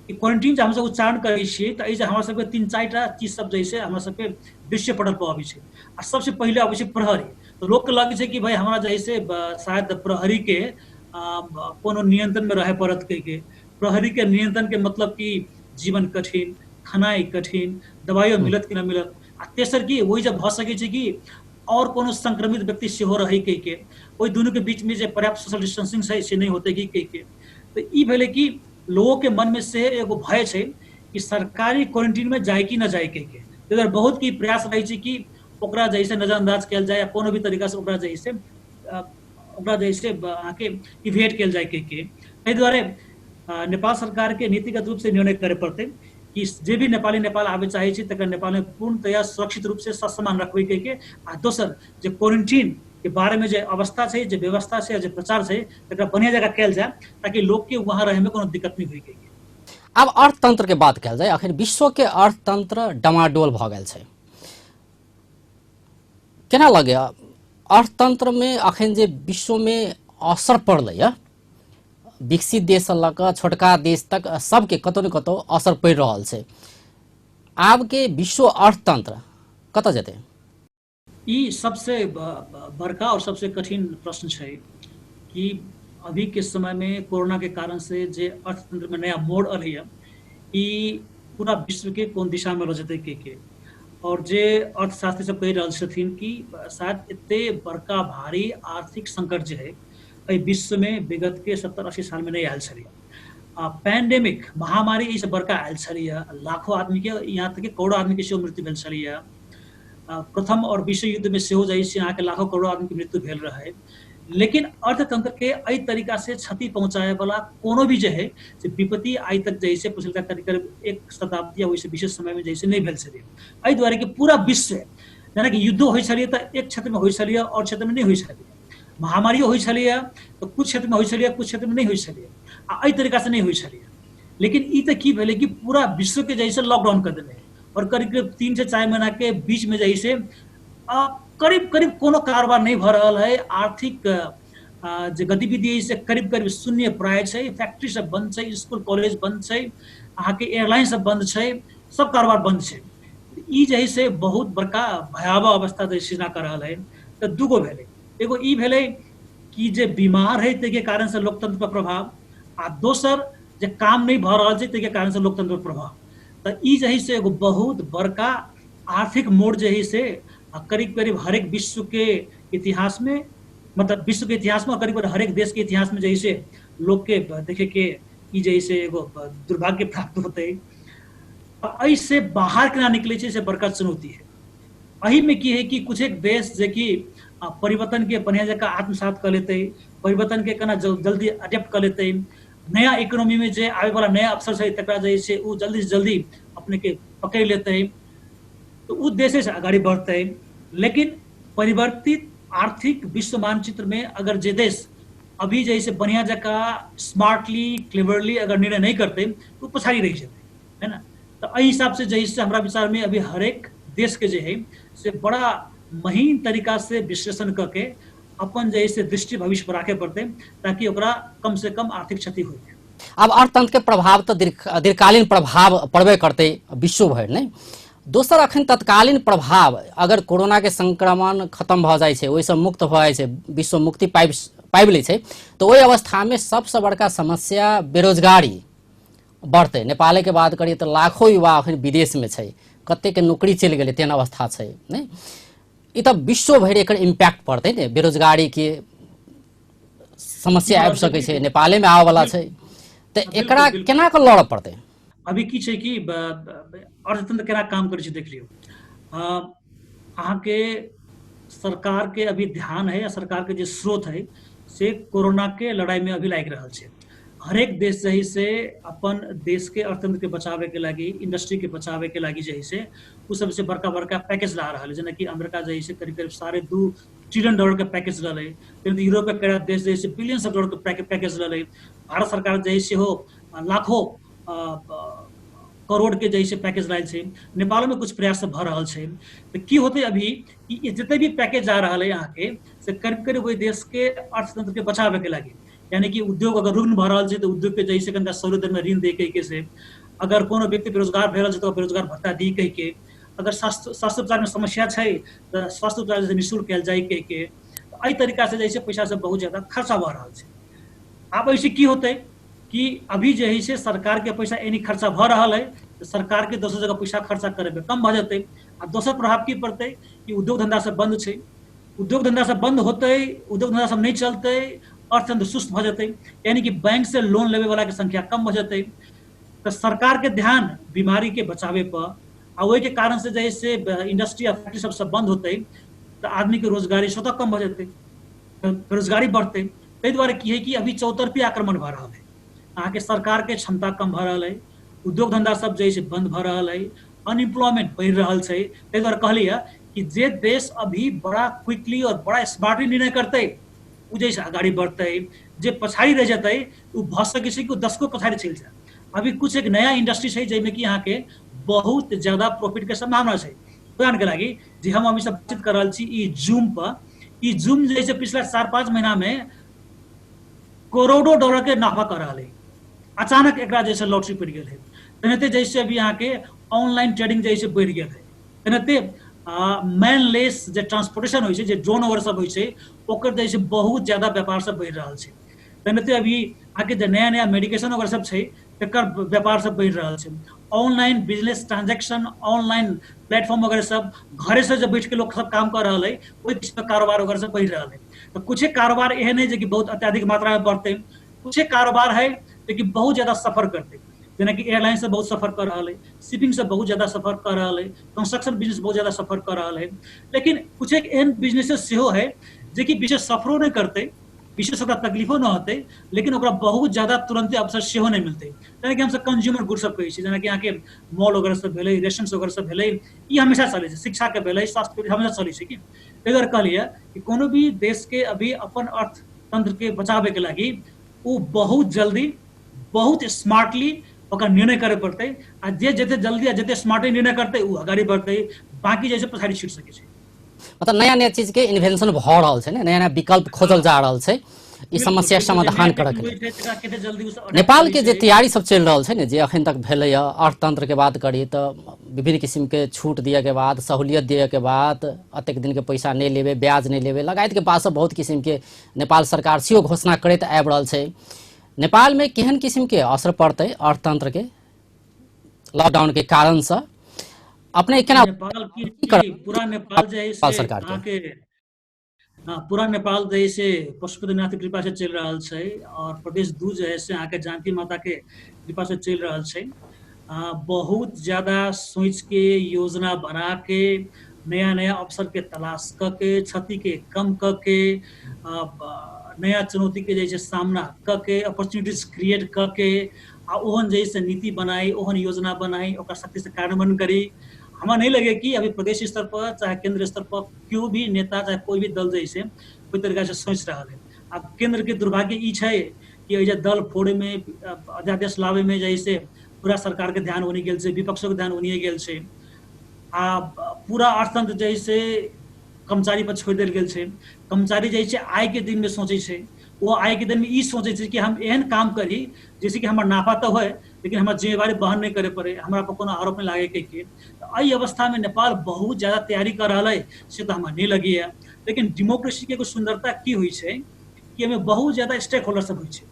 ई क्वारेंटीन जे हमसब उच्चारण करै छियै तऽ एहिसँ हमरा सबके 3-4टा चीज सब जे छै हमरा सबके दृश्य पटल पर अबै छै। आ सबसे पहिले अबै छै प्रहरी। तऽ लोकके लगै छै कि भाई हमरा जे छै शायद प्रहरीके कोनो नियंत्रणमे रहय पड़त कहिके। प्रहरीके नियंत्रणके मतलब कि जीवन कठिन, खेनाइ कठिन, दवाइयो मिलत कि नहि मिलत। आ तेसर की वही जब भऽ सकै छै कि और कोनो संक्रमित व्यक्ति सेहो रहै कहिके, ओहि दुनूके बीचमे जे पर्याप्त सोशल डिस्टेंसिंग छै से नहि होतै कि कहिके। तऽ ई भेलै कि लोगोके मनमे से एगो भय छै कि सरकारी क्वारेंटीनमे जाय कि न जाय कहिके। ताहि दुआरे बहुत की प्रयास रहै छै कि ओकरा जैसे नजरअंदाज कयल जाय या कोनो भी तरीकासँ ओकरा जैसे अहाँके इवेट कयल जाय कहिके। ताहि दुआरे नेपाल सरकारके नीतिगत रूपसँ निर्णय करे पड़तै कि जे भी नेपाली नेपाल आबे चाहै छै तकर नेपालमे पूर्णतया सुरक्षित रूपसँ ससम्मान रखबै कहिके। आ दोसर जे क्वारेंटीन के बारेमे जे अवस्था छै, जे व्यवस्था छै, जे प्रचार छै तकरा बढ़िया जगह कयल जाय ताकि लोकके वहाँ रहैमे कोनो दिक्कत नहि होइ कहिके। आब अर्थतंत्र के बात कयल जाय। अखन विश्व के अर्थतंत्र डमाडोल भऽ गेल छै, केना लगैए अर्थतंत्रमे अखन जे विश्वमे असर पड़लैए, विकसित देशसँ लऽ कऽ छोटका देश तक सबके कतौ ने कतौ असर पड़ि रहल छै, आबके विश्व अर्थतंत्र कतऽ जेतै? ई सबसे बड़का और सबसे कठिन प्रश्न छै कि अभी के समय में कोरोना के कारण से जे अर्थतंत्र में नया मोड़ अलैया ई पूरा विश्व के कोन दिशा में लऽ जेतै के। और जे अर्थशास्त्री सब कहि रहल छथिन कि शायद एते बड़का भारी आर्थिक संकट जे है एहि विश्व में विगत के 70-80 साल में नहीं आयल छलै। आ पेंडेमिक महामारी एहिसँ बड़का आयल छलैया, लाखों आदमी के, यहाँ तक कि करोड़ों आदमी के सेहो मृत्यु भेल छलैया। प्रथम और विश्व युद्ध में सेहो जे छै अहाँके लाखों करोड़ों आदमी के मृत्यु भेल रहै। लेकिन अर्थतंत्र के एहि तरीका से क्षति पहुंचाए वाला कोनो भी जे है से विपत्ति आइ तक जे है पछिलका करीब करीब 1 शताब्दी या ओहिसँ विशेष समय में जे है नहीं भेल छलै। एहि दुआरे कि पूरा विश्व जेनाकि युद्धो होइ छलै तऽ एक क्षेत्र में होइ छलै और क्षेत्र में नहीं होइ छलै, महामारियो होइ छलैया तऽ कुछ क्षेत्र में होइ छलैया कुछ क्षेत्र में नहीं होइ छलैया, आ एहि तरीका से नहीं होइ छलैया। लेकिन ई तऽ की भेलै कि पूरा विश्व के जे है लॉकडाउन कर देने और करीब करीब 3 से 4 महीना के बीच में जे है करीब करीब कोनो कारोबार नहीं भऽ रहल है। आर्थिक जे गतिविधि है से करीब करीब शून्य प्राय छै, फैक्ट्री सब बंद छै, स्कूल कॉलेज बंद छै, अहाँके एयरलाइन सब बंद छै, सब कारोबार बंद छै। ई जे है से बहुत बड़का भयावह अवस्था जे सृजना कर रहल है। तऽ दूगो भेलै, एगो ई भेलै कि जे बीमार है ताहिके कारण से लोकतंत्र पर प्रभाव, आ दोसर जे काम नहीं भऽ रहल छै ताहिके कारण से लोकतंत्र पर प्रभाव। तऽ ई जे है से एगो बहुत बड़का आर्थिक मोड़ जे है से करीब करीब हरेक विश्व के इतिहास में, मतलब विश्व के इतिहास में करीब करीब हरेक देश के इतिहास में जे है से लोग के देखे के ई जे है से एगो दुर्भाग्य प्राप्त होते। एहिसे बाहर केना निकले छै से बड़का चुनौती है। एहि में की है कि कुछ एक देश जे कि परिवर्तन के बढ़िया जगह आत्मसात कर लेते, परिवर्तन के केना जल्दी अडेप्ट कर लेते, नया इकोनॉमी में जे आबे वाला नया अवसर छै तकरा जे छै उ जल्दी से जल्दी अपने के पकड़ लेते, तो उ देश से अगाड़ी बढ़ते। लेकिन परिवर्तित आर्थिक विश्व मानचित्र में अगर जे देश अभी जैसे बढ़िया जगह स्मार्टली क्लेवरली अगर निर्णय नहीं करते तो पछाड़ी रह जेतै, है ना। तो एहि हिसाब से जैसे हमरा विचार में अभी हरेक देश के जे है से बड़ा महीन तरीका से विश्लेषण करके अपन जैसे दृष्टि भविष्य पर राखे पड़ते ताकि ओकरा कम से कम आर्थिक क्षति हो। अब अर्थतंत्र के प्रभाव तो दीर्घकालीन प्रभाव पड़बे करते विश्व भरि नहीं। दोसर अखन तत्कालीन प्रभाव अगर कोरोना के संक्रमण खत्म भऽ जाइ छै, ओहिसँ मुक्त भऽ जाइ छै, विश्व मुक्ति पाबि लै छै, तऽ ओहि अवस्थामे सबसँ बड़का समस्या बेरोजगारी बढ़तै। नेपाले के बात करिए तऽ लाखों युवा अखन विदेशमे छै, कतेक नौकरी चलि गेलै तेहन अवस्था छै नहि। ई तऽ विश्व भरि एकर इम्पैक्ट पड़तै ने, बेरोजगारी के समस्या आबि सकै छै, नेपाले में आबऽ वाला छै, तऽ एकरा केना कऽ लड़ऽ पड़तै? अभी की छै कि अर्थतंत्र केना काम करै छै देख लियौ। अहाँके सरकार के अभी ध्यान है, सरकार के जे स्रोत है से कोरोना के लड़ाई में अभी लागि रहल छै। हरेक देश जे है से अपन देश के अर्थतंत्र के बचावे के लागी, इंडस्ट्री के बचावे के लागी जे है से उ सबसे बड़का बड़का पैकेज ला रहल है। जेनाकि अमेरिका जे है से करीब करीब 2.5 ट्रिलियन डॉलर के पैकेज ललै, यूरोप के कई देश जे है से बिलियंस ऑफ डॉलर के पैकेज ललै, भारत सरकार जे है से हो लाखों करोड़ के जैसे पैकेज लायल छै, नेपाल में कुछ प्रयास सब भऽ रहल छै। तऽ की होतै अभी ई जते भी पैकेज जा रहल है अहाँके से करीब करीब ओहि देश के अर्थतंत्र के बचावे के लागी, यानी कि उद्योग अगर रुग्ण भऽ रहल छै तऽ उद्योग के जैसे कनिका सहुलियत दर में ऋण दे के से, अगर कोनो व्यक्ति बेरोजगार भऽ रहल छै तऽ बेरोजगार भत्ता दी कहि के, अगर स्वास्थ्य उपचार में समस्या छै तऽ स्वास्थ्य उपचार निःशुल्क कयल जाय कहि के, एहि तरीका से जैसे पैसा सब बहुत ज्यादा खर्चा भऽ रहल छै। आब ऐसे की होतै कि अभी जे है से सरकार के पैसा एनी खर्चा भऽ रहल है तऽ सरकार के दोसर जगह पैसा खर्चा करे में कम भऽ जेतै। आ दोसर प्रभाव की पड़तै कि उद्योग धंधा सब बंद छै, उद्योग धंधा सब बंद होतै, उद्योग धंधा सब नहीं चलतै, अर्थतंत्र सुस्त भऽ जेतै, यानी कि बैंक से लोन लेवे वाला के संख्या कम भऽ जेतै। तऽ सरकार के ध्यान बीमारी के बचावे पर, आ ओहि के कारण से जे है से इंडस्ट्री आ फैक्ट्री सब सब बंद होतै तऽ आदमी के रोजगारी स्वतः कम भऽ जेतै, बेरोजगारी बढ़तै। ताहि दुआरे की है कि अभी चौतरफी आक्रमण भऽ रहल है, अहाँके सरकार के क्षमता कम भऽ रहल है, उद्योग धंधा सब जे है से बंद भऽ रहल है, अनएम्प्लॉयमेंट बढ़ि रहल छै। ताहि दुआरे कहलियै कि जे देश अभी बड़ा क्विकली और बड़ा स्मार्टली निर्णय करतै ओ जे अगाडि बढ़तै, जे पछाडि रहि जेतै ओ भऽ सकै छै कि ओ 10 को पछाडि चलि जाए। अभी कुछ एक नया इंडस्ट्री छै जाहिमे कि अहाँके बहुत ज्यादा प्रॉफिट के संभावना छै। उदाहरण के लागि जे हम अभी सब बातचीत कर रहल छी ई जूम पर, ई जूम जे छै पिछला 4-5 महीना में करोड़ों डॉलर के नाफा कर रहल है, अचानक एकरा जैसे लॉटरी पड़ि गेल है। तेनाहिते जैसे अभी अहाँके ऑनलाइन ट्रेडिंग जैसे बढ़ि गेल है, तेनाहिते मैनलेस जे ट्रांसपोर्टेशन होइ छै, जे ड्रोन वगैरह सब होइ छै, ओकर जैसे बहुत ज्यादा व्यापार सब बढ़ि रहल छै। तेनाहिते अभी अहाँके जे नया नया मेडिकेशन वगैरह सब छै तकर व्यापार सब बढ़ि रहल छै। Online business transaction, online platform वगैरह सब घरे से जब बैठ के लोग सब काम कर रहल है, ओहि किस्म के कारोबार वगैरह सब बढ़ि रहल है। तऽ कुछ कारोबार एहन है जे कि बहुत अत्यधिक मात्रा में बढ़तै, कुछ कारोबार है जे कि बहुत ज्यादा सफर करतै, जेनाकि एयरलाइन सब बहुत सफर कर रहल है, शिपिंग सब बहुत ज्यादा सफर कर रहल है, कंस्ट्रक्शन बिजनेस बहुत ज्यादा सफर कर रहल है। लेकिन कुछ एक एहन बिजनेसेस सेहो है जे कि विशेष सफरो नहि करतै, विशेष ओकरा तकलीफो नहि होतै, लेकिन ओकरा बहुत ज्यादा तुरंते अवसर सेहो नहि मिलतै। जेनाकि हमसब कंज्यूमर गुड्स सब कहै छी, जेनाकि अहाँके मॉल वगैरह सब भेलै, रेस्टोरेंट वगैरह सब भेलै, ई हमेशा चलै छै, शिक्षा के भेलै, स्वास्थ्य के हमेशा चलै छै। कि ताहि दुआरे कहलियै कि कोनो भी देश के अभी अपन अर्थतंत्र के बचाबे के लागि ओ बहुत जल्दी बहुत स्मार्टली ओकर निर्णय करे पड़तै, आ जे जते जल्दी आ जते स्मार्टली निर्णय करतै ओ अगाडि बढ़तै, बाकी जे छै पछाडि छुटि सकै छै। मतलब नया नया चीज के इन्वेंशन भऽ रहल छै ने, नया नया विकल्प खोजल जा रहल छै ई समस्या समाधान करऽ के लेल। नेपाल के जे तैयारी सब चलि रहल छै ने, जे अखन तक भेलैए, अर्थतंत्र के बात करी तऽ विभिन्न किसिम के छूट दिअ के बाद, सहूलियत दिअ के बाद, अतेक दिन के पैसा नहि लेबै, ब्याज नहि लेबै लगायत के बात सब बहुत किसिम के नेपाल सरकार सेहो घोषणा करैत आबि रहल छै। नेपाल में केहन किसिम के असर पड़तै अर्थतंत्र के लॉकडाउन के कारण से? अपने केना नेपाल की पूरा नेपाल जे है से सरकार के पूरा नेपाल जे है से पशुपतिनाथ के कृपा से चलि रहल छै, और प्रदेश 2 जे है से अहाँके जानकी माता के कृपा से चलि रहल छै। बहुत ज्यादा सोच के योजना बना के नया नया अवसर के तलाश क के, क्षति के कम क के, नया चुनौती के जे सामना क के, अपॉर्चुनिटीज क्रिएट क के, आ ओहन जे से नीति बनाई, ओहन योजना बनाई, ओकरा शक्ति से कार्यान्वयन करी। हमरा नहीं लगे कि अभी प्रदेश स्तर पर चाहे केंद्र स्तर पर केओ भी नेता चाहे कोई भी दल जैसे कोई तरीका से सोच रहा है। अब केंद्र के दुर्भाग्य ई छै कि एहि जे दल फोड़े में, अध्यादेश लावे में जैसे पूरा सरकार के ध्यान ओनी गेल छै, विपक्षो के ध्यान ओनिए गेल छै, आ पूरा अर्थतंत्र जैसे कर्मचारी पर छोड़ि देल गेल छै। कर्मचारी जैसे आय के दिन में सोचै छै, वो आय के दिन में ई सोचै छै कि हम एहन काम करी जैसे कि हमर नाफा तऽ होय लेकिन हमर जिम्मेवारी वहन नहि करे पड़े, हमरा पर कोनो आरोप नहि लागे के। एहि अवस्था में नेपाल बहुत ज्यादा तैयारी कर रहल है से तऽ हमरा नहि लगैया। लेकिन डेमोक्रेसी के एगो सुंदरता की होइ छै कि एहिमे बहुत ज्यादा स्टेक होल्डर सब होइ छै।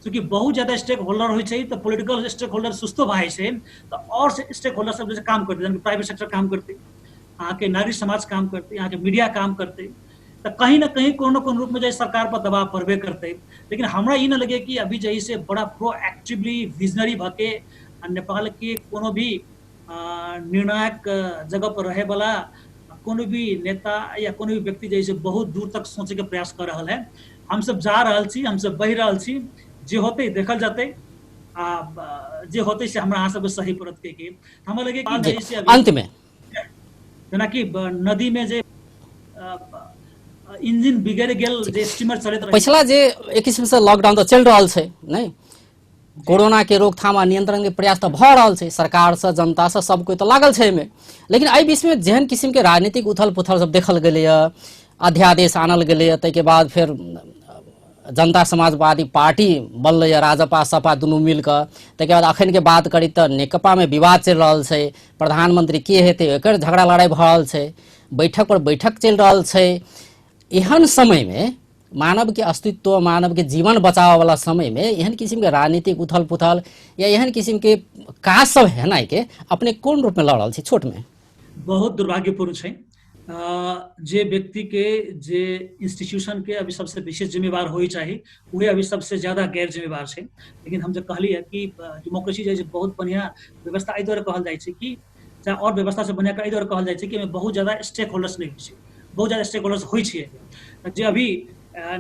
चूँकि बहुत ज्यादा स्टेक होल्डर होइ छै तऽ पोलिटिकल स्टेक होल्डर सुस्तो भए जाइ छै, तऽ आओर स्टेक होल्डर सब जे काम करतै, जेनाकि प्राइवेट सेक्टर काम करतै, अहाँके नागरिक समाज काम करतै, अहाँके मीडिया काम करतै, तऽ कहीं ना कहीं कोनो न कोनो रूपमे जे सरकार पर दबाव पड़बे करतै। लेकिन हमरा ई न लगे कि अभी जे से बड़ा प्रोएक्टिवली विजनरी भके नेपाल के कोनो भी निर्णायक जगह पर रहे वाला कोनो भी नेता या कोनो भी व्यक्ति जे बहुत दूर तक सोचे के प्रयास कर रहल है। हम सब जा रहल छी, हम सब बहि रहल छी, जे होतै देखल जतै, आ जे होतै से हमरा अहाँ सबके सही पड़त के कि हमरा लगे कि अंत में जेनाकि नदी में जे इंजन बिगड़ गेल, जे स्टीमर चलैत रहे। पिछला जे एक किस्म से लॉकडाउन तऽ चलि रहल छै नहि, कोरोना के रोकथाम आ नियंत्रण के प्रयास तऽ भऽ रहल छै, सरकार से जनता से सब कोई तऽ लागल छै एहिमे, लेकिन एहि बीच में जेहन किस्म के राजनीतिक उथल पुथल सब देखल गेलैए, अध्यादेश आनल गेलैए, ताहिके बाद फेर जनता समाजवादी पार्टी बनलैए, राजपा सपा दुनू मिलकऽ, ताहिके बाद अखन के बात करी तऽ नेकपा में विवाद चलि रहल छै, प्रधानमंत्री के हेतै एकर झगड़ा लड़ाई भऽ रहल छै, बैठक पर बैठक चलि रहल छै। एहन समय में मानव के अस्तित्व, मानव के जीवन बचाव वाला समय में एहन किस्म के राजनीतिक उथल पुथल या एहन किस्म के काज सब हेनाइ के अपने कोन रूप में लऽ रहल छी छोट में? बहुत दुर्भाग्यपूर्ण छै। जे व्यक्ति के, जे इंस्टीट्यूशन के अभी सबसे विशेष जिम्मेवार होइ चाही, उहे अभी सबसे ज्यादा गैर जिम्मेवार छै। लेकिन हम जे कहलियै कि डेमोक्रेसी जे बहुत बढ़िया व्यवस्था एहि दुआरे कहल जाइ छै कि चाहे और व्यवस्था से बढ़िया एहि दुआरे कहल जाइ छै कि एहिमे बहुत ज्यादा स्टेक होल्डर्स नहि होइ छै, बहुत ज्यादा स्टेक होल्डर्स होइ छै। जे अभी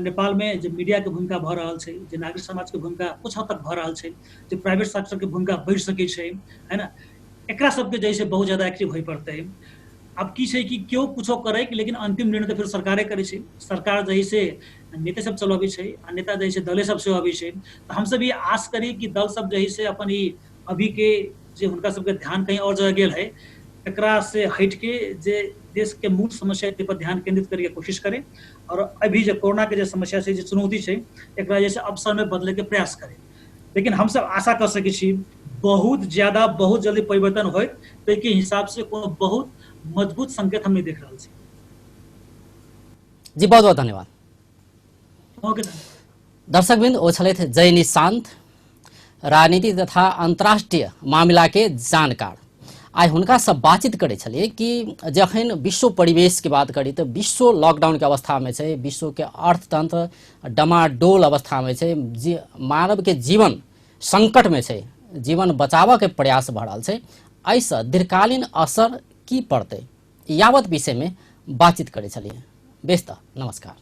नेपाल में जे मीडिया के भूमिका भऽ रहल छै, जे नागरिक समाज के भूमिका कुछ हद तक भऽ रहल छै, जे प्राइवेट सेक्टर के भूमिका बढ़ि सकै छै, है ना, एकरा सबके जे छै बहुत ज्यादा एक्टिव होइ पड़तै। आब की छै कि केओ कुछो करे, लेकिन अंतिम निर्णय तऽ फेर सरकारे करै छै। सरकार जे से नेते सब चलबै छै आ नेता जे से दले सब से अबै छै। तऽ हमसब ई आश करी कि दल सब जे से अपन ई अभी के जे हुनका सबके ध्यान कहीं और जगह गेल है, एकरा से हटि के जे देश के मूल समस्या पर ध्यान केंद्रित करे के कोशिश करे और अभी जे कोरोना के जे समस्या छै, जे चुनौती छै, एकरा जे अवसर में बदले के प्रयास करे। लेकिन हमसब आशा कर सकै छी बहुत ज्यादा बहुत जल्दी परिवर्तन होइत, ताहिके हिसाब से कोनो बहुत मजबूत संकेत हम नहीं देख रहल छी। जी बहुत बहुत धन्यवाद। ओके। दर्शकवृंद, ओ छलथि जय निशांत, राजनीति तथा अंतर्राष्ट्रीय मामला के जानकार। आइ हुनका से बातचीत करै छलियै कि जखन विश्व परिवेश के बात करी तऽ विश्व लॉकडाउन के अवस्था में छै, विश्व के अर्थतंत्र डमाडोल अवस्था में छै, मानव के जीवन संकट में छै, जीवन बचाबऽ के प्रयास भऽ रहल छै, एहिसँ दीर्घकालीन असर की पड़तै, यावत विषय में बातचीत करै छलियै। बेस तऽ नमस्कार।